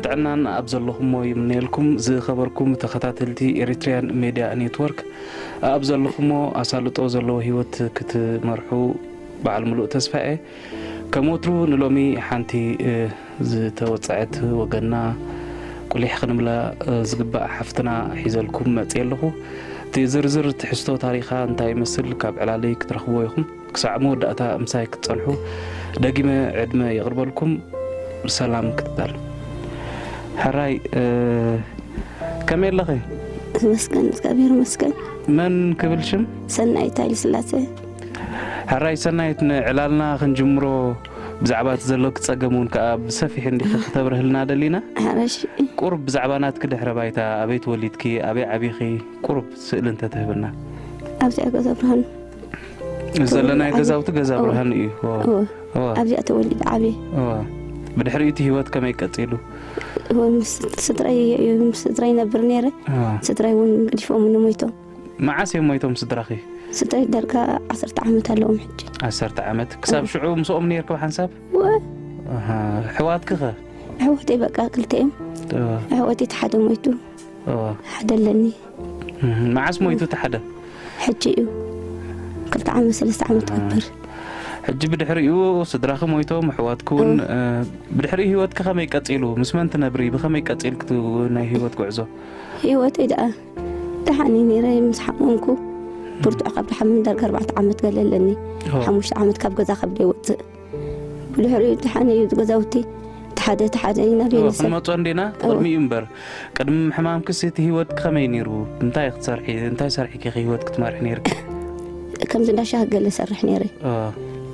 ጥዕናን ኣብ ዘለኹሞ ይምነየልኩም። ዝኸበርኩም ተኸታተልቲ ኤሪትሪያን ሜድያ ኔትወርክ፣ ኣብ ዘለኹሞ ኣሳልጦ ዘለዎ ህይወት ክትመርሑ በዓል ምሉእ ተስፋ እየ። ከም ወትሩ ንሎሚ ሓንቲ፣ እ፣ ዝተወጸዐት ወገንና ቁሊሕ ክንብላ፣ እ፣ ዝግባእ ሓፍትና ሒዘልኩም መጽየ ኣለኹ። እቲ ዝርዝር ትሕዝቶ ታሪኻ እንታይ ይመስል ካብ ዕላለይ ክትረኽብዎ ኢኹም። ክሳዕ መወዳእታ ምሳይ ክትጸንሑ ደጊመ ዕድመ የቕርበልኩም። ሰላም ክትበል። ሕራይ፣ እ፣ ከመይ ኣለኺ? መስገን፣ እግዚኣብሔር መስገን። መን ክብል ሽም? ሰናይት ሃይለ ስላሴ። ሕራይ ሰናይት፣ ንዕላልና ክንጅምሮ ብዛዕባ እቲ ዘሎኪ ጸገም እውን ከኣ ብሰፊሕ እንዲኺ ክተብርህልና ደሊና። ሕራይ እሺ። ቁሩብ ብዛዕባ ናትኪ ድሕረ ባይታ፣ ኣበይ ተወሊድኪ፣ ኣበይ ዓቢኺ፣ ቁሩብ ስእሊ እንተትህብና። ኣብዚኣ ገዛ ብርሃኑ። እዚ ዘለናዮ ተወሊደ ዓብየ። ገዛውቲ ገዛ እወ። ብርሃኑ እዩ። እወ። እወ። እወ። ኣብዚኣ ተወሊደ ዓብየ። እወ። ብድሕሪኡ እቲ ህይወት ከመይ ቀጺሉ? እወ፣ ምስ ስድራይ፣ ምስ ስድራይ ይነብር ነይረ። እወ። ስድራይ እውን ገዲፎምኒ ሞይቶም። መዓስ እዮም ሞይቶም ስድራኺ? ስድራይ ዳርጋ ዓሰርተ ዓመት ኣለዎም ሕጂ። ዓሰርተ ዓመት። ክሳብ እወ። ሽዑ ምስኦም ነይርኪ ብሓንሳብ? እወ። ኣሃ። ኣሕዋትኪ ኸ? ኣሕዋተይ በቃ ክልተ እዮም። እወ። ኣሕዋተይ እቲ ሓደ ሞይቱ። እወ። ሓደ ኣለኒ። እህ፣ መዓስ ሞይቱ እቲ ሓደ? ሕጂ እዩ። ክልተ ዓመት፣ ሰለስተ ዓመት ኣሃ። ክገብር። ሕጂ ብድሕሪኡ ስድራኺ ሞይቶም፣ ኣሕዋትኪ እውን፣ እወ። እ፣ ብድሕሪኡ ህይወትኪ ከመይ ቀጺሉ? ምስ መን ትነብሪ? ብኸመይ ቀጺልኪ እቲ ናይ ህይወት ጉዕዞ? ህይወተይ ደኣ ደሓን እዩ ነይረ፣ ምስ ሓመምኩ ብርቱዕ ካብ ደሓመም ዳርጋ ኣርባዕተ ዓመት ገለ ኣለኒ። እወ። ሓሙሽተ ዓመት ካብ ገዛ ካብ ደይወጽእ። ብድሕሪኡ ደሓን እዩ፣ ገዛውቲ እቲ ሓደ፣ እቲ ሓደ እዩ፣ ናበይ እወ፣ ንሰብ? ክንመጾ እንዲና፣ እቲ እወ። ቅድሚኡ እምበር። ቅድሚ ሕማምክስ እቲ ህይወት ከመይ ነይሩ? እንታይ ክትሰርሒ፣ እንታይ ሰሪሕኪ ኢኺ ህይወት ክትመርሒ ነይርኪ? ከምዚ እንዳ ሻሂ ገለ ሰርሕ ነይረ። እወ።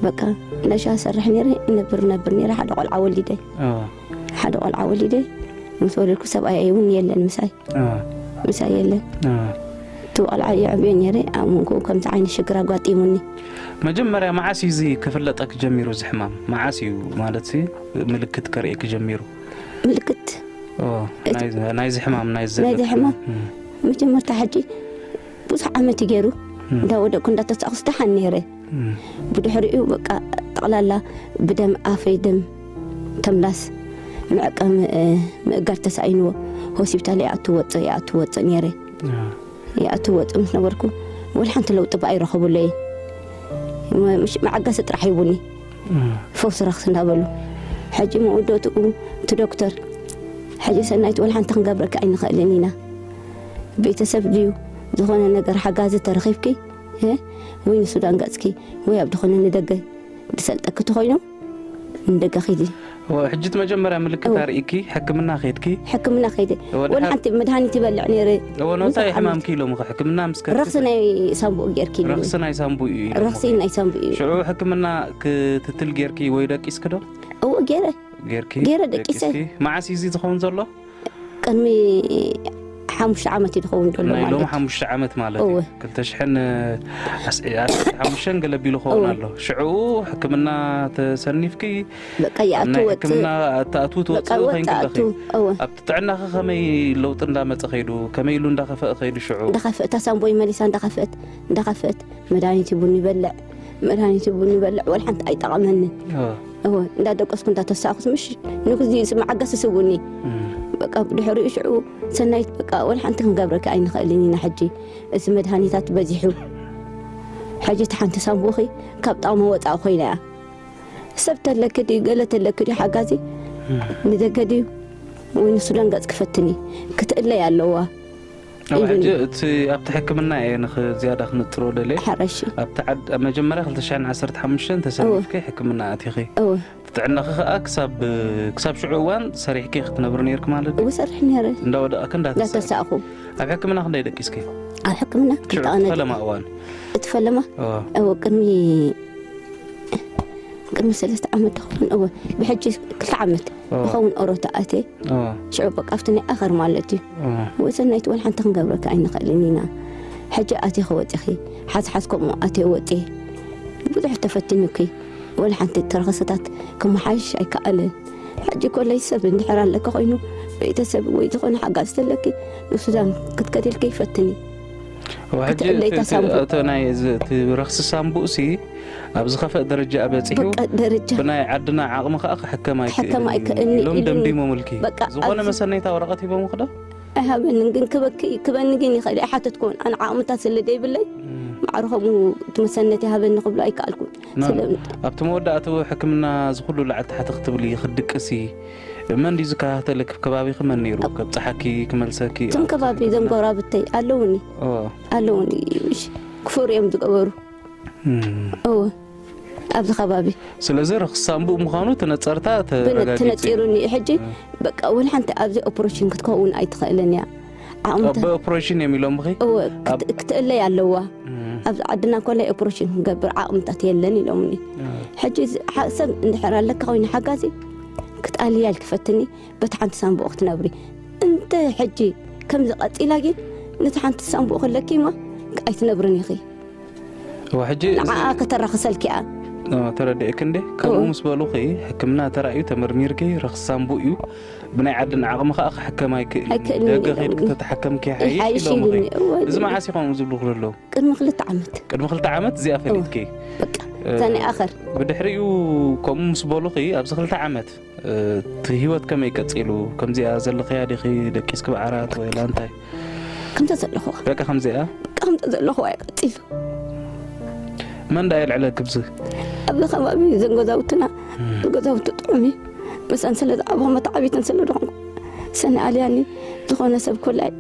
በቃ፣ እንዳ ሻሂ ሰርሕ ነይረ፣ እነብር፣ እነብር ነይረ። ሓደ ቆልዓ ወሊደ። እወ። ሓደ ቆልዓ ወሊደ፣ ምስ ወለድኩ ሰብኣይ እውን የለን ምሳይ። እወ። ምሳይ የለን። እወ። እቲ ቆልዓ የዕብዮ ነይረ፣ ኣብ መንጎኡ ከምዚ ዓይነት ሽግር ኣጓጢሙኒ። መጀመርያ መዓስ እዩ እዚ ክፍለጠኪ ጀሚሩ፣ እዚ ሕማም? መዓስ እዩ ማለትሲ ምልክት ከርእየኪ ጀሚሩ? ምልክት? ኦ፣ እቲ ናይዚ፣ ናይዚ ሕማም፣ ናይዚ ናይዚ ዘለኪ። ሕማም? እም። መጀመርታ ሕጂ ብዙሕ ዓመት እዩ ገይሩ፣ እም። እንዳወደቅኩ እንዳተሳእኩስ ደሓን ነይረ። እም። ብድሕሪኡ በቃ ጠቕላላ ብደም ኣፈይ ደም ተምላስ፣ ምዕቃብ፣ እ፣ ምእጋድ ተሳኢንዎ፣ ሆስፒታል ይኣቱ ወፅእ፣ ይኣቱ ወፅእ ነይረ። አ። ይኣቱ ወፅእ ምስ ነበርኩ፣ ወላ ሓንቲ ለውጢ ብኣይ ረኸብለይ። ም-፣ ምሽ-፣ መዓገሲ ጥራሕ ሂቡኒ። እ። ፈውሲ ረኽሲ እንዳበሉ። ሕጂ መወዳእትኡ እቲ ዶክተር፣ "ሕጂ ሰናይት፣ ወላ ሓንቲ ክንገብረኪ ኣይንኽእልን ኢና። ቤተሰብ ድዩ ዝኾነ ነገር ሓጋዚ ተረኺብኪ፣ እ፣ ወይ ንሱዳን ገጽኪ፣ ወይ ኣብ ዝኾነ ንደገ ዝሰልጠኪ ተኾይኑ፣ ንደገ ኺዲ." እወ፣ ሕጂ እቲ መጀመርያ ምልክት እወ። ኣርኢኪ፣ ሕክምና ኸይድኪ? ሕክምና ኸይደ። እወ፣ ወላ ድሓር ሓንቲ መድሃኒት ይበልዕ ነይረ። እወ፣ ብዙሕ ንምንታይ ዓመት። ሕማምኪ ኢሎምኺ? ሕክምና ምስ ከድኪ ረኽሲ እንታይ? ናይ ሳንቡእ ጌርኪ ኢሎምኒ። ረኽሲ ናይ ሳንቡእ እዩ ኢሎምኺ? ረኽሲ ናይ ሳንቡእ እዩ ኢሎምኺ? ሽዑ ሕክምና ክትትል ጌርኪ ወይ ደቂስኪ ዶ? እወ፣ ጌረ። ጌርኪ? ጌረ ደቂሰ። ደቂስኪ? መዓስ እዩ እዚ ዝኸውን ዘሎ? ቅድሚ ሓሙሽተ ዓመት እዩ ዝኸውን ዘሎ ናይ ሎሚ ማለት። ሓሙሽተ ዓመት ማለት እዩ። እወ። ክልተ ሽሕን ዓሰርተ ሓሙሽተን ገለ ቢሉ ክኸውን እወ። ኣሎ። ሽዑ ሕክምና ተሰኒፍኪ በቃ ይኣቱ ናይ ወጽእ። ሕክምና ኣተኣትዉ በቃ ትወጽኡ ወጽእ ኮይንኪ ኣለኺ። ኣቱ። እወ። ኣብቲ ጥዕናኺ ከመይ ለውጢ እንዳመጸ ከይዱ? ከመይ ኢሉ እንዳኸፈአ ከይዱ ሽዑ? እንዳኸፈአ፣ እታ ሳንቦይ መሊሳ እንዳኸፈአት፣ እንዳኸፈአት፣ መድሃኒት ቡን ይበልዕ፣ መድሃኒት ቡን ይበልዕ፣ ወላ ሓንቲ ኣይጠቐመንን። እወ። እወ፣ እንዳደቀስኩ እንዳተሳእኩስ ምሽ ንግዜ ስም ዓገስ ስቡኒ። እም። በቃ ብድሕሪኡ ሽዑ ሰናይት በቃ ወላ ሓንቲ ክንገብረኪ ኣይንኽእልን ኢና ሕጂ። እዚ መድሃኒታት በዚሑ። ሕጂ እቲ ሓንቲ ሳንቡኺ ካብ ጣቕሚ ወጻኢ ኮይና እያ። ሰብ ተለኪ ድዩ፣ ገለ ተለኪ ድዩ ሓጋዚ? እም። ንደገ ድዩ? ወይ ንሱዳን ገጽ ክፈትኒ? ክትእለይ ኣለዋ። ኣብ ኢሉኒ። ሕጂ እቲ ኣብቲ ሕክምና እየ ንኽ-፣ ዝያዳ ክንጥሮ ደልየ። ሓራይ እሺ። ኣብቲ ዓድ-፣ ኣብ መጀመርያ ክልተ ሽሕን ዓሰርተ ሓሙሽተን ተሰኒፍኪ እወ። ሕክምና ኣቲኺ። እወ። እቲ ጥዕናኺ ከኣ ክሳብ፣ ክሳብ ሽዑ እዋን ሰሪሕኪ ክትነብሪ ነይርኪ ማለት ድዩ? እወ፣ ሰርሕ ነይረ። እንዳወደቕኪ እንዳተሳ-፣ እንዳተሳእኹ። ኣብ ሕክምና ክንደይ ደቂስኪ? ኣብ ሕክምና ሽዑ ክልተ ዓመት። እቲ ፈለማ እዋን? እቲ ፈለማ? እወ። እወ፣ ቅድሚ፣ ቅድሚ ሰለስተ ዓመት ትኸውን። እወ፣ ብሕጂ ክልተ ዓመት እወ። ክኸውን ኦሮታ ኣትየ። እወ። ሽዑ በቃ ኣብቲ ናይ ኣኸር ማለት እዩ። እወ። ወይ ሰናይት፣ ወላ ሓንቲ ክንገብረካ ኣይንኽእልን ኢና። ሕጂ ኣትየ ክወፅኺ፣ ሓዝ ሓዝ ከምኡ ኣትየ ወፅየ። ብዙሕ ተፈቲኑኪ፣ ወላ ሓንቲ ተረኸሰታት ክመሓይሽ ኣይከኣልን። ሕጂ ኮለይ ሰብ እንድሕር ኣለኪ ኮይኑ፣ ቤተሰብ ወይ ዝኾነ ሓጋዝ ተለኪ፣ ንሱዳን ክትከድልኪ ይፈትኒ። ሕጂ ክትእለይ እቲ- እቲ- ተሳንቡእ። እቲ ናይ እዚ- እቲ ረኽሲ ሳንቡእሲ ኣብ ዝኸፍአ ደረጃ በፂሑ በቃ ደረጃ ብናይ ዓድና ዓቕሚ ከዓ ክሕከም ኣይክእልን ክሕከም እዩ ኣይክእልን ኢሎም ኢሉኒ። ደምዲሞምልኪ። በቃ ዝኾነ ኣብዚ መሰነይታ ወረቐት ሂቦም ክዶ? ኣይሃበንን፣ ግን ክበኪ ክበኒ ግን ይኽእል እየ። ኣይሓተትኩን። ኣነ ዓቕምታት ስለ ዘይብለይ ማዕረ ከምኡ እቲ መሰነት ይሃበኒ ክብሎ ኣይከኣልኩን። ና- ስለ- ኣብቲ መወዳእቲ ሕክምና ዝኩሉ ላዕሊ ታሕቲ ክትብሊ ክትድቅሲ መን ድዩ ዝከታተለኪ? ከባቢኺ መን ነይሩ ከብፅሓኪ ክመልሰኪ? እቶም ኣብ ከባቢ ሕክምና? ዘንጎራብተይ ኣለውኒ። ኦ። ኣለውኒ። እሺ፣ ክፈሩ እዮም ዝገበሩ። እም። እወ፣ ኣብዚ ከባቢ ስለዚ ረኽሲ ሳንቡእ ምዃኑ ተነፀርታ ብነ- ተረጋጊፁ እዩ። ተነፂሩኒ። ሕጂ እ። በቃ ወላ ሓንቲ ኣብዚ ኦፕሬሽን ክትከውን ኣይትኽእልን እያ። ዓቕምታ ብኦፕሬሽን እዮም ኢሎምኺ? እወ፣ ክት- ኣብ ክትእለይ ኣለዋ። እም። ኣብዚ ዓድና ኮላይ ኦፕሬሽን ክንገብር ዓቕምታት የለን ኢሎምኒ። እ። ሕጂ እዚ ሓ- ሰብ እንድሕር ኣለካ ኮይኑ ሓጋዚ ክትኣልያ ኢልኪ ፈትኒ፣ በቲ ሓንቲ ሳንቡእ ክትነብሪ። እንተ ሕጂ ከምዚ ቀፂላ ግን ነቲ ሓንቲ ሳንቡእ ከለኪ እማ ኣይትነብርን ኢኺ። እዋ፣ ሕጂ እዚ ንዓኣ ከተራኽሰልኪ እያ። ኦ፣ ተረዲእክ እንዴ? ከምኡ እው። ምስ በሉኺ፣ ሕክምና ተራእዩ ተመርሚርኪ፣ ረኽሲ ሳንቡእ እዩ። ብናይ ዓድን ዓቕሚ ኸኣ ክሕከም ኣይክእልን። ኣይክእልን ደገ ኢሎም። ኸይድኪ ተተሓከምኪ ይሓይሽ ይሓይሽ ኢሎምኺ። ኢሉኒ። እወ፣ እዚ ኢሉኒ። መዓስ ኢኹም ዝብሉኺ ዘለዉ? ቅድሚ ክልተ ዓመት። ቅድሚ ክልተ ዓመት እዚኣ እወ። ፈሊጥኪ? በቃ። እ፣ እዛ ናይ ኣኸር። ብድሕሪኡ ከምኡ ምስ በሉኺ፣ ኣብዚ ክልተ ዓመት፣ እ፣ እቲ ህይወት ከመይ ቀጺሉ? ከምዚኣ ዘለኽያ ዲኺ ደቂስኪ ብዓራት ወይ ላ እንታይ? ከምታ ዘለኹዋ። በቃ ከምዚኣ? በቃ ከምታ ዘለኹዋ እያ ቀጺሉ። መን ደኣ የልዕለኪ ብዚ? ኣብዚ ከባቢ እዘን ገዛውትና፣ እም። ገዛውቲ ጥዑም እዩ። ምስኣን ስለ ዝዓበኹ መተዓቢተን ስለ ዝኾንኩ፣ ሰኒ ኣልያኒ ዝኾነ ሰብ ኮላይ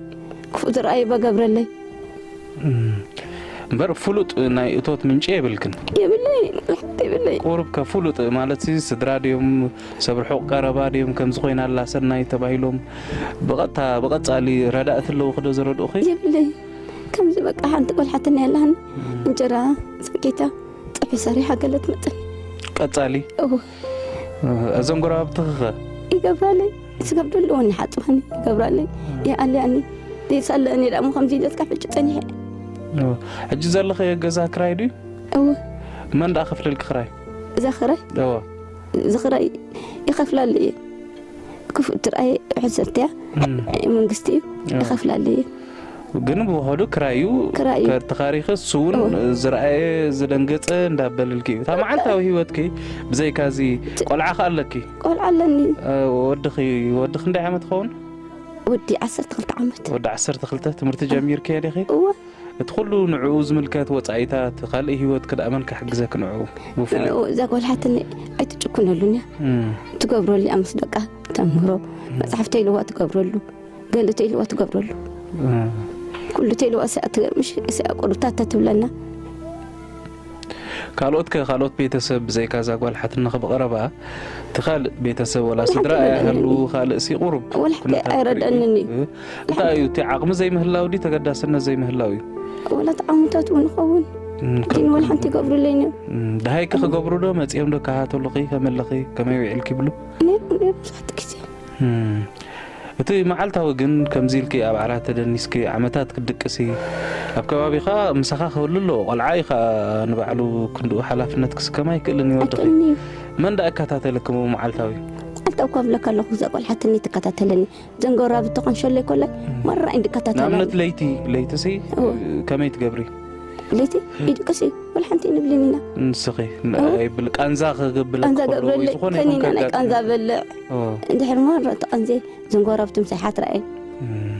ክፉእ ዝረኣየ በገብረለይ። እም። እምበር ፍሉጥ ናይ እቶት ምንጪ የብልክን? የብለይ፣ ሓንቲ የብለይ። ቁሩብ ከ ፍሉጥ ማለት ሲ ስድራ ድዮም፣ ሰብ ርሑቕ ቀረባ ድዮም፣ ከምዚ ኮይና ኣላ ሰናይ ተባሂሎም ብቐጥታ፣ ብቐጻሊ ረዳእቲ ኣለውኺ ዶ ዘረድኡኺ? የብለይ። ከምዚ በቃ ሓንቲ ቆልሓትና የላን። እም። እንጀራ፣ ጸቂታ፣ ጸብሒ ሰሪሓ ገለ ትመጽኒ። ቀጻሊ? እወ። እ፣ እዞም ጎረባብትኺ ኸ? ይገብራለይ። ስጋብ ደለወኒ ሓጽባኒ ይገብራለይ። እም። ይኣልያኒ። ዘይሳለኒ ደሞ ከምዚ ኢለትካ ሕጂ ጸኒሐ። እወ። ሕጂ ዘለኽዮ ገዛ ክራይ ድዩ? እወ። መን ደኣ ከፍለልኪ ክራይ? እዛ ክራይ? እወ። እዚ ክራይ ይኸፍላሉ እየ። ክፉእ ትርኣየ ሕሰት እያ። እም። መንግስቲ እዩ። እወ። ይኸፍላሉ እየ። ግን ብውሕዱ ክራይ እዩ። ክራይ እዩ። ከ-፣ ተኻሪኺ እሱ እውን እወ። ዝረኣየ ዝደንገጸ እንዳበልልኪ እዩ። እታ መዓልታዊ ህይወትኪ ብዘይካዚ ቆልዓ ከ ኣለኪ? ቆልዓ ኣለኒ። እ፣ ወድኺ፣ ወዲ ክንደይ ዓመት ይኸውን? ወዲ ዓሰርተ ክልተ ዓመት። ወዲ ዓሰርተ ክልተ ትምህርቲ ጀሚርክዮ ዲኺ? እወ። እቲ ኩሉ ንዕኡ ዝምልከት ወጻኢታት፣ ካልእ ህይወትኪ ደኣ መን ክሕግዘኪ ንዕኡ? ብፍሉይ። ንዕኡ እዛ ጓል ሓትኒ ኣይትጭኩነሉን እያ። እም። ትገብረሉ እያ ምስ ደቃ ተምህሮ። እም። መጽሓፍ ተይልዋ ትገብረሉ። ገለ ተይልዋ ትገብረሉ። እም። ኩሉ ተይልዋ እሳ ትገ-፣ ምሽ እሳ ቁሩብታት ተትብለና። ካልኦት ከ፣ ካልኦት ቤተሰብ ብዘይካ እዛ ጓል ሓትንኺ ብቐረባ፣ እቲ ካልእ ቤተሰብ ወላ ወላ ስድራ ሓንቲ ኣይሃሉ፣ የለን። ካልእ ሲ ቁሩብ ወላ ሓንቲ ኩነታት ኣይረድአንን እዩ። እ? እንታይ እዩ እቲ ዓቕሚ ዘይምህላው ድዩ ተገዳስነት ዘይምህላው እዩ? ወላ እቲ ዓቕምታት እውን ይኸውን። እም፣ ግን ከም ወላ ሓንቲ ይገብሩለይን እዮም። እም፣ ደሃይኪ ክገብሩ ዶ መጺኦም ዶ ክሃተሉኺ ከመለኺ ከመይ ውዒልኪ ይብሉ? ነይሩ፣ ነይሩ ብዙሓት ግዜ። እም፣ እቲ መዓልታዊ ግን ከምዚ ኢልኪ ኣብ ዓራት ተደኒስኪ ዓመታት ክትድቅሲ፣ ኣብ ከባቢኻ ምሳኻ ክህሉ ኣለዎ። ቆልዓ እዩ ኸኣ ንባዕሉ ክንድኡ ሓላፍነት ክስከም ኣይክእልን እዩ ወድኺ። ኣይክእልን እዩ። መን ደኣ ይከታተለኪ እሞ መዓልታዊ? መዓልታዊ እኳ እብለካ ኣለኹ፣ እዛ ቆልሓትኒ ትከታተለኒ። ዘንጎራብቲ ኮንሸለይ ኮላይ እም። ማራ እንድከታተላ ንኣብነት እዩ። ለይቲ፣ ለይትሲ እዎ። ከመይ ትገብሪ? ለይቲ ይድቅስ እዩ። ወላ ሓንቲ ንብልን ኢና። ንስኺ ን-፣ እዎ። ኣይብል-፣ ቃንዛ ክገብለኪ ቃንዛ ከሎ ወይ ገብረለይ፣ ዝኾነ ይኹን ከኒና ናይ ከጋጥም ቃንዛ በልዕ። እዎ። እንድሕር ማራ ተቐንዜ ዘንጎራብቲ ምሳይ ሓትራ እየን። እም።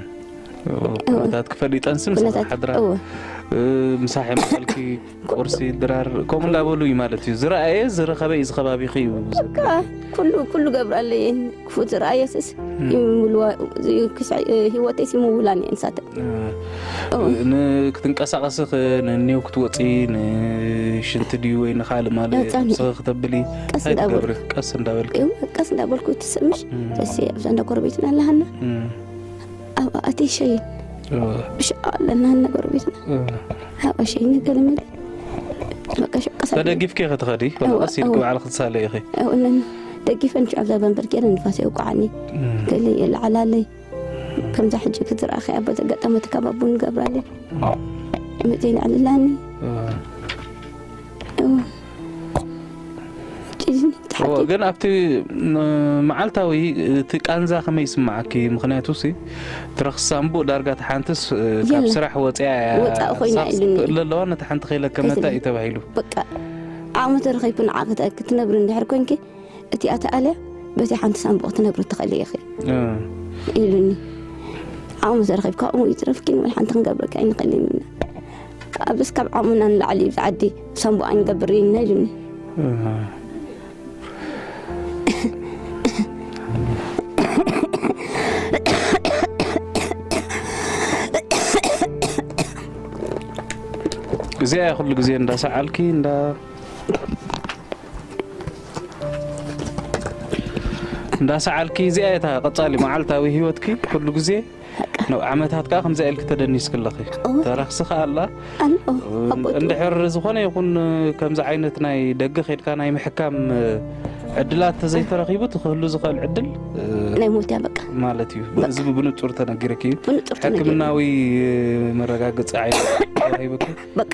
እዎ። እዎ። ኩነታት ክፈሊጠንሲ ምሳኺ ኩነታት፣ ሓድራ። እዎ። እ፣ ምሳሕ የምጻልኪ፣ ቁርሲ ድራር፣ ከምኡ እንዳበሉ እዩ ማለት እዩ። ዝረኣየ ዝረኸበ እዩ ዝኸባቢኺ እዩ በቃ፣ ዝብለኪ። ኩሉ፣ ኩሉ ገብራለይ እየን። ክፉእ ዝረኣየስስ እም። ይምውልዋ፣ ክስዕ-፣ ህይወተይስ ይምውላን እየን ንሳተን። እ፣ እዎ። ን-፣ ክትንቀሳቐሲ ኸ፣ ነኔው ክትወፂ፣ ንሽንቲ ድዩ ወይ ንኻልእ ማለት ነፃ ነኝ። ንስኺ ክተብሊ ቀስ እንታይ እንዳበልኩ። ትገብሪ? ቀስ እንዳበልኪ። እዎ፣ ቀስ እንዳበልኩ ትስምሽ። እም። ተሲ ኣብዛ እንዳ ጎረቤትና ኣለሃና። እም። ኣብ ኣተይ ሸይን። እዎ። ብሻ ኣለና እንዳ ጎረቤትና። እዎ። ኣብ ኣሸይን ገለመለ። በቃ ሸ-፣ ቀስ ኣለ። ተደጊፍኪ ኢኺ ትኸዲ? ወላ እዎ፣ ቀስ ኢልኪ እዎ። ባዕልኺ ትሳለ ኢኺ? እዎ፣ እነን ደጊፈን ሸ-፣ ኣብዛ በንበር ገይረን ንፋስ የውቅዓኒ። እም። ገለ የለዓላለይ። ከምዛ ሕጂ ክትረኣኸ ኣብ ዘጋጠመ ትካባቡ ንገብራለይ። እም። መፅእ ይልዕልላኒ። እዎ። እዎ። ጭጅኒ ተሓ-፣ ግን ኣብቲ መዓልታዊ እቲ ቃንዛ ከመይ ይስምዓኪ? ምክንያቱ ሲ ትረኽሲ ሳምቡእ ዳርጋ ሓንትስ ካብ ስራሕ ወፅያ እያ። ኣለዋ ነቲ ሓንቲ ከይለከመታ እዩ ተባሂሉ። በቃ ዓቕሚ ተረኺብኪ ንዓ ክትነብሪ እንድሕር ኮንኪ እቲ ኣተኣለ በቲ ሓንቲ ሳምቡእ ክትነብሪ ትኽእሊ ኢኺ ኢሉኒ። ዓቕሚ ተረኺብካ እሞ ይትረፍኪ ንብል ሓንቲ ክንገብረካ ኣይንኽእልን ኢና። ኣብዚ እስካብ ዓቕምና ንላዕሊ እዩ ዓዲ ሳምቡእ ኣይንገብር ኢና ኢሉኒ። እዚኣ ኩሉ ግዜ እንዳሰዓልኪ እንዳ እንዳሰዓልኪ እዚኣ እታ ቀጻሊ መዓልታዊ ህይወትኪ ኩሉ ግዜ። ዓመታት ከዓ ከምዚ ኢልክ ተደኒስክ ኣለኺ። ተረክሲ ከዓ ኣላ። እንድሕር ዝኾነ ይኹን ከምዚ ዓይነት ናይ ደገ ከድካ ናይ ምሕካም ዕድላት ተዘይተረኪቡ ትክህሉ ዝኽእል ዕድል ናይ ሞት እያ በቃ። ማለት እዩ። እዚ ብንጹር ተነጊረኪ እዩ። ብንጹር ተነጊሩ። ሕክምናዊ መረጋገፂ ዓይነት ተዋሂቡኪ። በቃ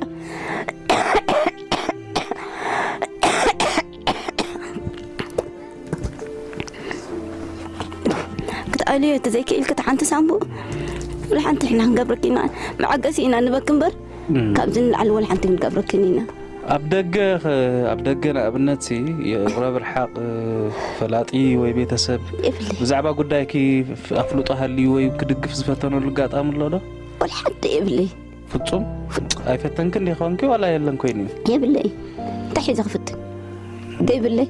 ክትኣልዮ ተዘይክኢልክ እቲ ሓንቲ ሳምቡእ ወላ ሓንቲ ሕና ክንገብረኪ ኢና። መዓገሲ ኢና ንበክ እምበር ካብዚ ንላዕሊ ወላ ሓንቲ ክንገብረክን ኢና። ኣብ ደገ ኸ-፣ ኣብ ደገ ንኣብነት ሲ የቕረብ ርሓቕ ፈላጢ ወይ ቤተሰብ የብለይ። ብዛዕባ ጉዳይኪ ኣፍልጦ ሃልዩ ወይ ክድግፍ ዝፈተነሉ ኣጋጣሚ ኣሎ ዶ? ወላ ሓንቲ የብለይ። ፍጹም ኣይፈተንክን ዲኻ ኮንኪ ዋላ የለን ኮይኑ እዩ? የብለይ። እንታይ ሒዘ ክፍትን? ዘይብለይ።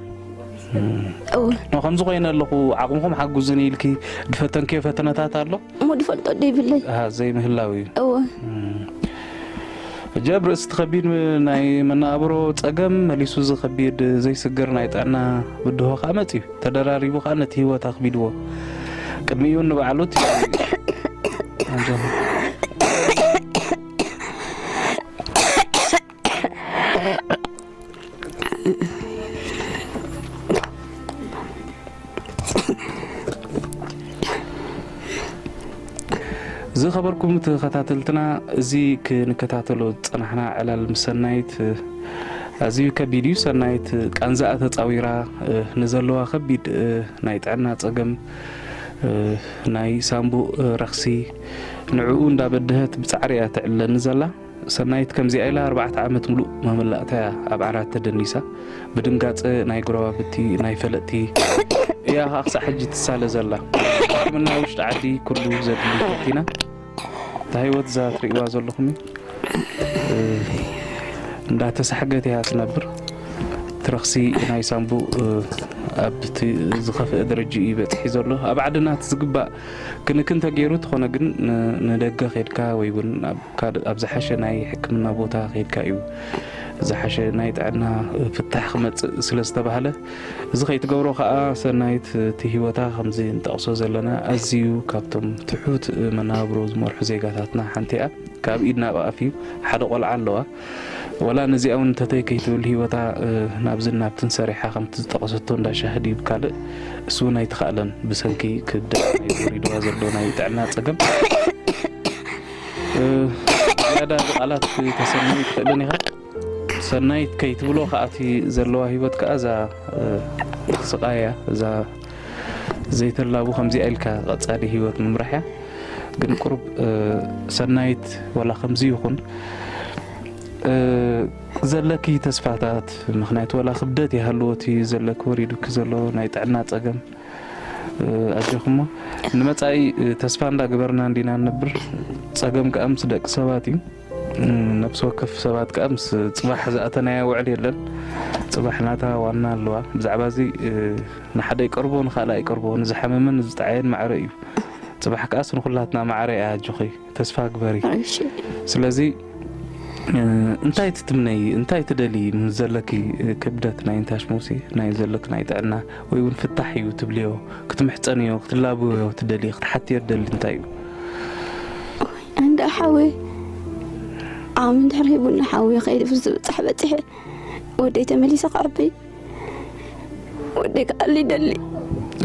እወ። ኖ፣ ከምዚ ኮይነ ኣለኹ፣ ዓቕምኹም ሓጉዝኒ ኢልኪ ዝፈተንክዮ ፈተነታት ኣሎ? እሞ ዝፈልጦ ዘይብለይ። ኣሃ፣ ዘይምህላው እዩ። እወ። ሕጂ ኣብ ርእሲ እቲ ከቢድ ናይ መነባብሮ ጸገም መሊሱ እዚ ከቢድ ዘይስግር ናይ ጥዕና ብድሆ ከኣ መጺኡ። ተደራሪቡ ከኣ ነቲ ህይወት ኣኽቢድዎ። ቅድሚኡ ንባዕሉ እቲ ዝኸበርኩም ተኸታተልትና፣ እዚ ክንከታተሎ ዝጸናሕና ዕላል ምስ ሰናይት ኣዝዩ ከቢድ እዩ። ሰናይት ቃንዛኣ ተጻዊራ ንዘለዋ ከቢድ ናይ ጥዕና ጸገም፣ ናይ ሳምቡእ ረኽሲ፣ ንዕኡ እንዳበደሀት ብጻዕሪ እያ ትዕለኒ ዘላ። ሰናይት ከምዚኣ ኢላ ኣርባዕተ ዓመት ሙሉእ መመላእታ እያ ኣብ ዓራት ተደኒሳ። ብድንጋጸ ናይ ጎረባብቲ፣ ናይ ፈለጥቲ እያ ከኣ ክሳዕ ሕጂ ትሳለ ዘላ። ሕክምና ውሽጢ ዓዲ ኩሉ ዘድሊ ፈቲና። እታ ህይወት እዛ ትርእይዋ ዘለኹም እዩ። እንዳተሳሕገት እያ ትነብር። ትረኽሲ ናይ ሳምቡእ ኣብቲ ዝኸፍአ ደረጃ እዩ በጺሑ ዘሎ። ኣብ ዓድና እቲ ዝግባእ ክንክን ተገይሩ ተኾነ ግን ን-፣ ንደገ ኸድካ ወይ እውን ኣብ ካልእ ኣብ ዝሓሸ ናይ ሕክምና ቦታ ኸድካ እዩ ዝሓሸ ናይ ጥዕና ፍታሕ ክመጽእ ስለ ዝተባህለ፣ እዚ ከይትገብሮ ኸኣ ሰናይት እቲ ህይወታ ከምዚ ንጠቕሶ ዘለና ኣዝዩ ካብቶም ትሑት መነባብሮ ዝመርሑ ዜጋታትና ሓንቲ እያ። ካብ ኢድ ናብ ኣፍ እዩ። ሓደ ቆልዓ ኣለዋ። ወላ ነዚኣ እውን እንተተይ ከይትብል ህይወታ፣ እ፣ ናብዝን ናብትን ሰሪሓ ከምቲ ዝጠቐሰቶ እንዳ ሻሂ ድዩ ካልእ እሱ እውን ኣይተኻእለን ብሰንኪ ክብደት ናይ ወሪድዋ ዘሎ ናይ ጥዕና ጸገም። እ፣ ዝያዳ ብቓላት ክተሰምዮ ኣይትኽእልን ኢኻ። ሰናይት ከይትብሎ ከኣ እቲ ዘለዋ ህይወት ከኣ እዛ፣ እ፣ ስቓይ እያ። እዛ ዘይተላቡ ከምዚኣ ኢልካ ቀጻሊ ህይወት ምምራሕ እያ። ግን ቁሩብ፣ እ፣ ሰናይት ዋላ ከምዚ ይኹን፣ እ፣ ዘለኪ ተስፋታት፣ ምኽንያቱ ዋላ ክብደት ይሃልዎ እቲ ዘለኪ ወሪዱኪ ዘሎ ናይ ጥዕና ጸገም፣ እ፣ ኣጆኺ እሞ ንመጻኢ፣ እ፣ ተስፋ እንዳገበርና እንዲና ንነብር። ጸገም ከኣ ምስ ደቂ ሰባት እዩ። እ፣ ነብሲ ወከፍ ሰባት ከኣ ምስ ጽባሕ ዝኣተናያ ውዕል የለን። ጽባሕ ናታ ዋና ኣለዋ። ብዛዕባ እዚ፣ እ፣ ንሓደ ይቀርቦ፣ ንኻልእ ኣይቀርቦ፣ ንዝሓመመን ንዝጠዓየን ማዕረ እዩ። ጽባሕ ከኣስ ንኹላትና ማዕረ እያ። ኣጆኺ፣ ተስፋ ግበሪ። እሺ። ስለዚ፣ እ፣ እንታይ ትትምነይ፣ እንታይ ትደሊ ምስ ዘለኪ፣ እ፣ ክብደት ናይ እንታሽ ሙሴ፣ ናይ ዘለክ ናይ ጥዕና፣ ወይ እውን ፍታሕ እዩ ትብልዮ፣ ክትምሕጸንዮ፣ ክትላብዮ ትደሊ፣ ክትሓትዮ ትደሊ እንታይ እዩ? እንዳ ሓወይ ዓቕሚ እንድሕር ሂቡና ሓወይ ከይዲ ብዝብጻሕ በጺሐ ወደይ ተመሊሰ ክዕቢ ወደይ ክኣሊ ይደሊ።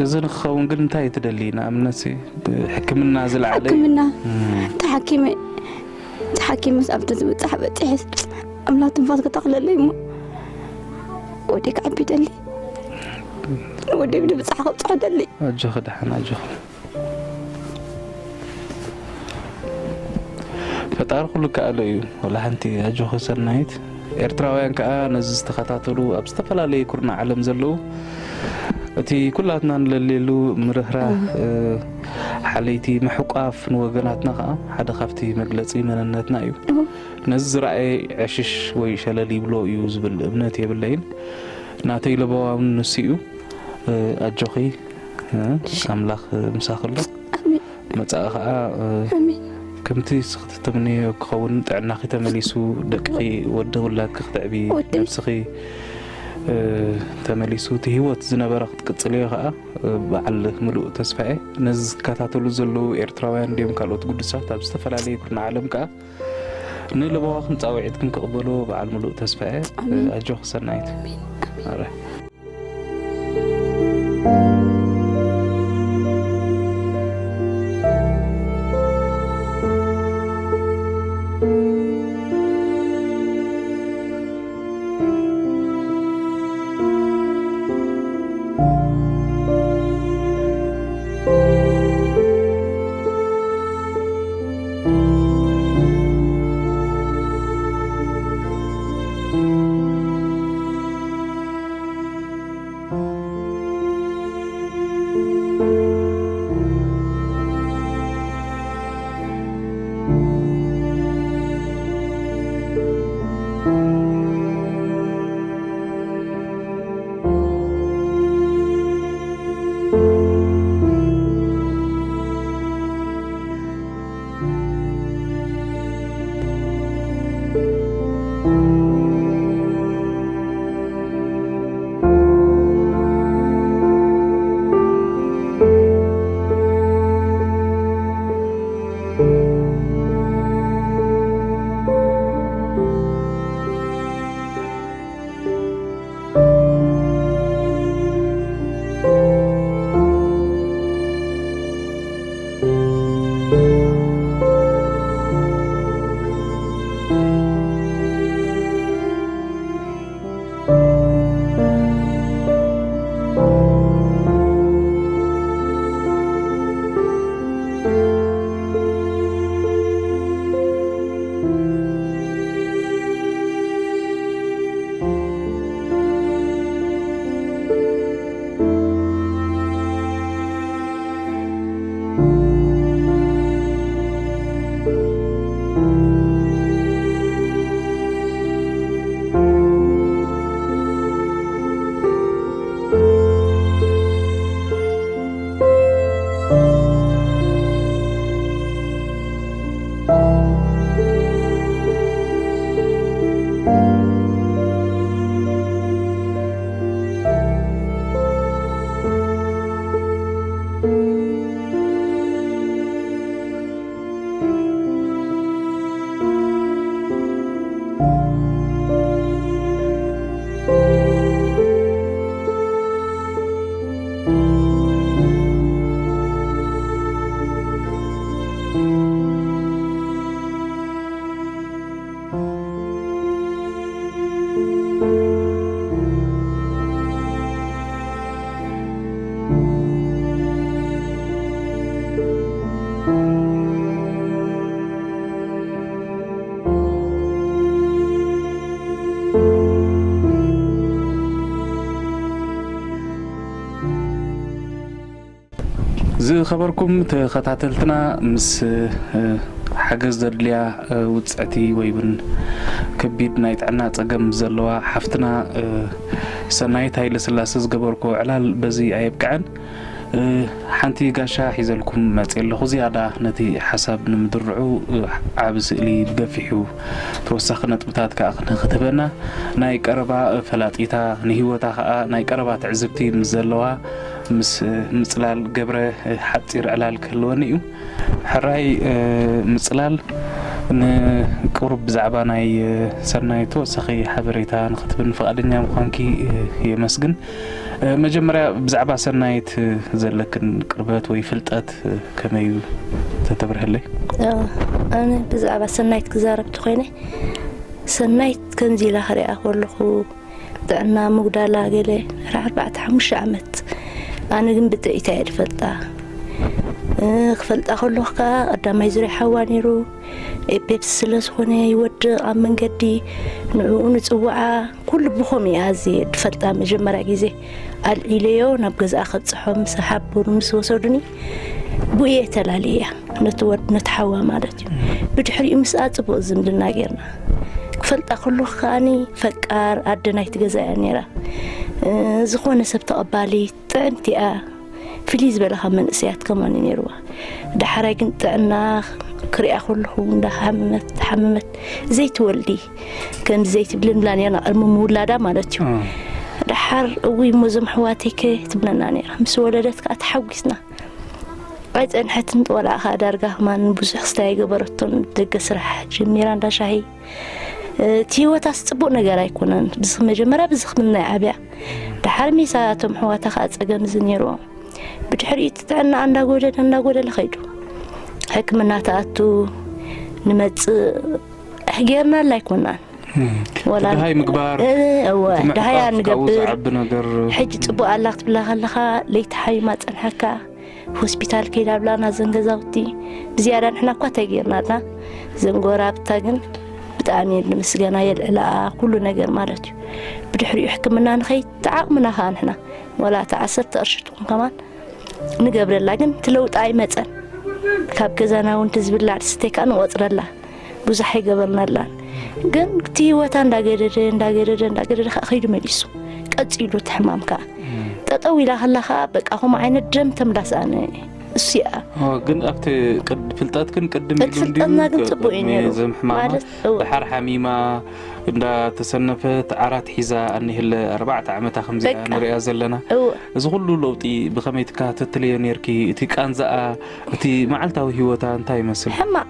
እዚ ንክኸውን ግን እንታይ ትደሊ? ንኣብነት ሲ፣ ሕክምና ዝለዓለ እዩ። ሕክምና ተሓኪመ፣ ተሓኪመስ ኣብቲ ዝብጻሕ በጺሐ ኣምላኽ ትንፋስ ከተኽለለይ እሞ ወደይ ክዕቢ ይደሊ። ንወደይ ብንብጻሕ ከብጽሖ ደሊ። ኣጆኺ ደሓን ኣጆኺ። ፈጣሪ ኩሉ ከኣሎ እዩ። ወላ ሓንቲ ኣጆኺ ሰናይት። ኤርትራውያን ከኣ ነዚ ዝተኸታተሉ ኣብ ዝተፈላለየ ኩርናዕ ዓለም ዘለዉ እቲ ኩላትና ንለልየሉ ምርህራህ፣ እ፣ ሓለይቲ ምሕቋፍ ንወገናትና ከኣ ሓደ ካብቲ መግለጺ መንነትና እዩ። ነዚ ዝረኣየ ዕሽሽ ወይ ሸለል ይብሎ እዩ ዝብል እምነት የብለይን። ናተይ ለበዋ እውን ንሱ እዩ። እ፣ ኣጆኺ፣ እ፣ ኣምላኽ ምሳኺ ኣሎ። ኣሜን። መጻኢ ኸኣ፣ እ፣ ኣሜን። ከምቲ ንስኺ ትምንዮ ክኸውን፣ ጥዕናኺ ተመሊሱ፣ ደቅኺ፣ ወዲ ውላድኪ ክትዕቢ፣ ወደይ። ነብስኺ፣ እ፣ ተመሊሱ፣ እቲ ህይወት ዝነበረ ክትቅጽልዮ ኸኣ፣ እ፣ በዓል ምሉእ ተስፋ እየ። ነዚ ዝከታተሉ ዘለዉ ኤርትራውያን ድዮም ካልኦት ግዱሳት ኣብ ዝተፈላለየ ኩርናዕ ዓለም ከኣ ንለበዋኽን ጻውዒትክን ክቕበሎ በዓል ምሉእ ተስፋ እየ። ኣሜን። ኣጆኺ ሰናይት። ኣሜን። ኣሜን። ኣረ። ዝኸበርኩም ተኸታተልትና፣ ምስ፣ እ፣ ሓገዝ ዘድልያ፣ እ፣ ውጽዕቲ ወይ እውን ከቢድ ናይ ጥዕና ጸገም ዘለዋ ሓፍትና፣ እ፣ ሰናይት ሃይለስላሰ ዝገበርኩ ዕላል በዚ ኣየብቅዐን። እ፣ ሓንቲ ጋሻ ሒዘልኩም መጽየ ኣለኹ። ዝያዳ ነቲ ሓሳብ ንምድርዑ፣ እ፣ ዓቢ ስእሊ ብገፊሑ ተወሳኺ ነጥብታት ከኣ ክትህበና ናይ ቀረባ ፈላጢታ፣ ንህይወታ ከኣ ናይ ቀረባ ትዕዝብቲ ምስ ዘለዋ ምስ፣ እ፣ ምጽላል ገብረ፣ እ፣ ሓጺር ዕላል ክህልወኒ እዩ። ሕራይ፣ እ፣ ምጽላል፣ ንቁሩብ ብዛዕባ ናይ፣ እ፣ ሰናይት ተወሳኺ ሓበሬታ ንኽትብን ፍቓደኛ ምዃንኪ፣ እ፣ የመስግን። እ፣ መጀመርያ ብዛዕባ ሰናይት፣ እ፣ ዘለክን ቅርበት ወይ ፍልጠት፣ እ፣ ከመይ እዩ ተተብርህለይ? እ፣ ኣነ ብዛዕባ ሰናይት ክዛረብ ተኾይነ፣ ሰናይት ከምዚ ኢላ ክሪኣ ከለኹ፣ ጥዕና ምጉዳላ ገለ ኣርባዕተ ሓሙሽተ ዓመት። ኣነ ግን ብጥዕይታ እየ ዝፈልጣ። ክፈልጣ ከለኹ ከዓ ቀዳማይ ዙርያ ሓዋ ነይሩ። ኤፔፕስ ስለ ዝኾነ ይወድቕ ኣብ መንገዲ። ንዕኡ ንፅውዓ። ኩሉ ብኸም እያ ኣዝየ ዝፈልጣ። መጀመርያ ግዜ ኣልዒለዮ ናብ ገዛኣ ከብፅሖ ምስ ሓቡር ምስ ወሰዱኒ፣ ብኡ እየ ተላልየያ፣ ነቲ ወድ ነቲ ሓዋ ማለት እዩ። ብድሕሪኡ ምስኣ ፅቡቕ ዝምድና ጌርና። ክፈልጣ ከለኹ ከዓኒ ፈቃር ኣደ ናይቲ ገዛ እያ ነይራ። ዝኾነ ሰብ ተቐባሊት፣ ጥዕምቲ እያ። ፍልይ ዝበለ ካብ መንእሰያት ከማን እዩ ነይርዋ። ዳሕራይ ግን ጥዕና ክሪኣ ከለኹ እንዳሓመመት ሓመመት። ዘይትወልዲ ከምዚ ዘይትብልን ብላ ነርና ቅድሚ ምውላዳ ማለት እዩ። ደሓር እውይ እሞ እዞም ኣሕዋተይ ከ ትብለና ነይራ። ምስ ወለደት ከዓ ተሓጒስና። ኣይፀንሐትን። ወላ ከዓ ዳርጋ ከማን ብዙሕ ክስታይ ኣይገበረቶን። ደገ ስራሕ ጀሚራ እንዳ ሻሂ። እቲ ህይወታስ ፅቡቅ ነገር ኣይኮነን። ብዝኽ መጀመርያ ብዝኽምና ይዓብያ። ደሓር ሚሳ እቶም ኣሕዋታ ከዓ ፀገም እዚ ነይርዎም። ብድሕሪኡ እቲ ጥዕና እንዳጎደለ እንዳጎደለ ከይዱ። ሕክምና ተኣቱ ንመፅእ ጌርናላ ኣይኮናን። ወላ ድሃይ ምግባር፣ እወ፣ ድሃይ ኣንገብር። ዝዓቢ ነገር። ሕጂ ፅቡቅ ኣላ ክትብላ ከለኻ ለይቲ ሓይማ ፀንሐካ። ሆስፒታል ከይዳ ብላና ዘን ገዛውቲ ብዝያዳ ንሕና እኳ እንታይ ጌርና ኣልና። ዘን ጎራብታ ግን ብጣዕሚ እየን ንምስገና የልዕላ ኩሉ ነገር ማለት እዩ። ብድሕሪኡ ሕክምና ንኸይድ ተዓቕምና ከዓ ንሕና ወላ እታ ዓሰርተ ቅርሺ ትኹን ከማን ንገብረላ፣ ግን እቲ ለውጢ ኣይመፀን። ካብ ገዛና እውን እቲ ዝብላዕ ዝስተይ ከዓ ንቆፅረላ። ብዙሕ ኣይገበርናላን። ግን እቲ ህይወታ እንዳገደደ እንዳገደደ እንዳገደደ ከዓ ከይዱ መሊሱ። ቀፂሉ እቲ ሕማም ከዓ ጠጠው ኢላ ከላ ከዓ በቃ ከምኡ ዓይነት ደም ተምላስ ኣነ እሱ እያ። ግን ኣብቲ ፍልጠት ግን ቅድም ኢሉ እንዲዩ ፍልጠትና ግን ፅቡቅ እዩ ነይሩ። ዘም ሕማማ ማለት ድሓር ሓሚማ እንዳተሰነፈት ዓራት ሒዛ ኣኒህለ ኣርባዕተ ዓመታ ከምዚኣ ንሪኣ ዘለና። እዚ ኩሉ ለውጢ ብኸመይ ትከታተልዮ ነርኪ? እቲ ቃንዛኣ፣ እቲ መዓልታዊ ህይወታ እንታይ ይመስል? ሕማቅ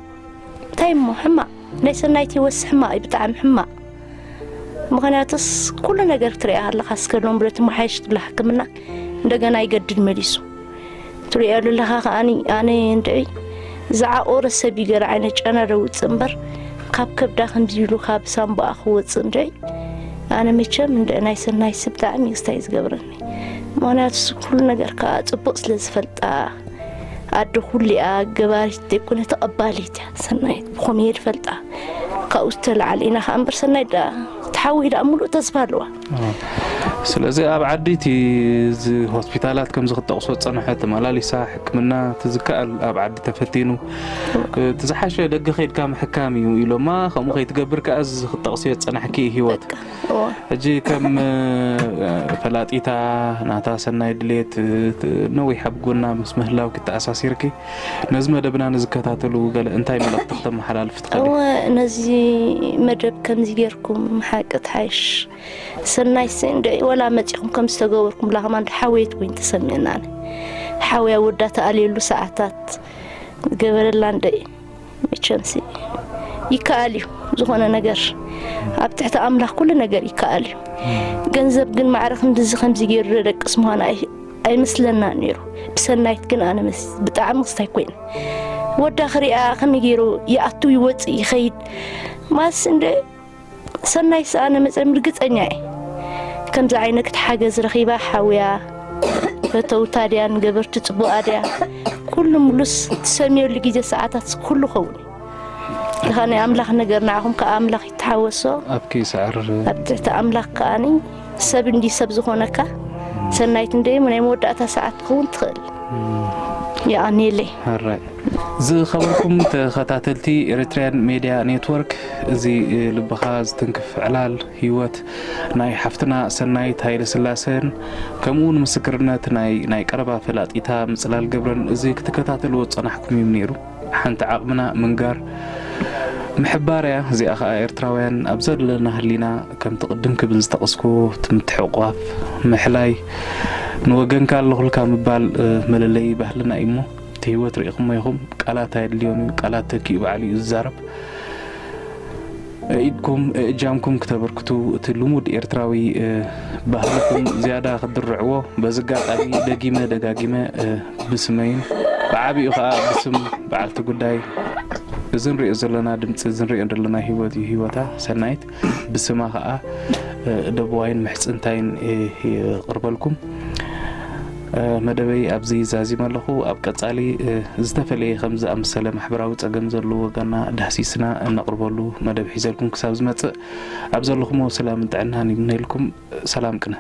እንታይ እሞ ሕማቅ ናይ ሰናይቲ ወስ ሕማቅ እዩ፣ ብጣዕሚ ሕማቅ። ምኽንያቱስ ኩሉ ነገር ክትሪኣ ኣለኻ፣ እስከ ሎም ብለት መሓየሽ ትብላ ሕክምና እንደገና ይገድድ መሊሱ። ትሪኦ ኣለኻ ከኣኒ ኣነ እንድዒ ዝዓቆረ ሰብ እዩ ገለ ዓይነት ጨና ደውፅእ እምበር ካብ ከብዳ ከምዚ ኢሉ ካብ ሳምባኣ ክወፅእ እንድዒ ኣነ መቸም እንደ ናይ ሰናይሲ ብጣዕሚ ክስታይ ዝገብረኒ። ምኽንያቱ ኩሉ ነገር ከዓ ፅቡቅ ስለ ዝፈልጣ ኣደ ኩሉ እያ፣ ገባሪት ዘይኮነ ተቐባሊት እያ። ሰናይት ብኸምኡ እየ ዝፈልጣ። ካብኡ ዝተላዓለ ኢና ከዓ እምበር ሰናይት ደኣ ክትሓዊ ደኣ ሙሉእ ተስፋ ኣለዋ። ስለዚ ኣብ ዓዲ እቲ እዚ ሆስፒታላት ከምዚ ክትጠቕሶ ዝጸንሐ ተመላሊሳ ሕክምና እቲ ዝከኣል ኣብ ዓዲ ተፈቲኑ እቲ ዝሓሸ ደገ ከይድካ ምሕካም እዩ ኢሎማ። ከምኡ ከይትገብር ከኣ እዚ ክትጠቕስዮ ዝጸናሕኪ ህይወት ሕጂ ከም ፈላጢታ ናታ ሰናይ ድሌት ነዊሕ ኣብ ጎና ምስ ምህላውኪ ተኣሳሲርኪ ነዚ መደብና ንዝከታተሉ ገለ እንታይ መልእኽቲ ክተመሓላልፊ ትኽእሊ? እወ፣ ነዚ መደብ ከምዚ ጌርኩም ሓቂ ትሓይሽ ሰናይ ሲ እንደ ወላ መጺኹም ከም ዝተገበርኩም ብላ ከማን ሓውየት ኮይኑ ተሰሚዕና። ሓውያ ወዳ ተኣልየሉ ሰዓታት ገበረላ እንደ መቸምሲ ይከኣል እዩ። ዝኾነ ነገር ኣብ ትሕቲ ኣምላኽ ኩሉ ነገር ይከኣል እዩ። ገንዘብ ግን ማዕረ ክንድዚ ከምዚ ገይሩ ደቅስ ምዃኑ ኣይ-፣ ኣይመስለና ነይሩ። ብሰናይት ግን ኣነ መስ-፣ ብጣዕሚ ክስታይ ኮይነ። ወዳ ክሪኣ ከመይ ገይሩ ይኣቱ ይወፅእ ይኸይድ። ማስ እንደ ሰናይ ሰኣነ መጸ ርግጸኛ እየ። ከምዚ ዓይነት ሓገዝ ረኺባ ሓውያ ፈተውታ ድያ ንገበርቲ ጽቡቓ ድያ? ኩሉ ሙሉስ ትሰምየሉ ግዜ ሰዓታት ኩሉ ኸውን እዩ። ድኻ ናይ ኣምላኽ ነገር ንዓኹም ከኣ ኣምላኽ ይተሓወሶ። ኣብኪ ይስዕር። ኣብ ትሕቲ ኣምላኽ ከኣኒ ሰብ እንዲ ሰብ ዝኾነካ ሰናይት እንደ ናይ መወዳእታ ሰዓት ትኸውን ትኽእል። የቐንየለይ። ሕራይ። ዝኸበርኩም ተኸታተልቲ ኤሪትርያን ሜድያ ኔትወርክ፣ እዚ ልብኻ ዝትንክፍ ዕላል ህይወት ናይ ሓፍትና ሰናይት ሃይለስላሰን ከምኡ እውን ምስክርነት ናይ፣ ናይ ቀረባ ፈላጢታ ምጽላል ገብረን እዚ ክትከታተልዎ ዝጸናሕኩም እዩ ነይሩ። ሓንቲ ዓቕምና ምንጋር ምሕባር እያ። እዚኣ ኸኣ ኤርትራውያን ኣብ ዘለና ህሊና ከምቲ ቅድም ክብል ዝጠቐስኩ እቲ ምትሕቑቓፍ፣ ምሕላይ፣ ንወገንካ ኣለኹልካ ምባል፣ እ፣ መለለዪ ባህልና እዩ እሞ እቲ ህይወት ርኢኹሞ ኢኹም። ቃላት ኣየድልዮን እዩ። ቃላት ተኪኡ ባዕሉ እዩ ዝዛረብ። ኢድኩም እጃምኩም ክተበርክቱ እቲ ልሙድ ኤርትራዊ፣ እ፣ ባህልኹም ዝያዳ ክድርዕዎ በዚ ኣጋጣሚ ደጊመ ደጋጊመ፣ እ፣ ብስመይን ብዓቢኡ ከኣ ብስም በዓልቲ ጉዳይ እዚ ንሪኦ ዘለና ድምፂ፣ እዚ ንሪኦ ዘለና ህይወት እዩ ህይወታ ሰናይት። ብስማ ከኣ ደቡባይን ምሕጽንታይን የቕርበልኩም። መደበይ ኣብዚ ዛዚመ ኣለኹ። ኣብ ቀጻሊ ዝተፈለየ ከም ዝኣመሰለ ማሕበራዊ ጸገም ዘለዎ ወገና ዳህሲስና እነቕርበሉ መደብ ሒዘልኩም ክሳብ ዝመጽእ፣ ኣብ ዘለኹሞ ሰላምን ጥዕናን ይምነየልኩም። ሰላም ቅነ።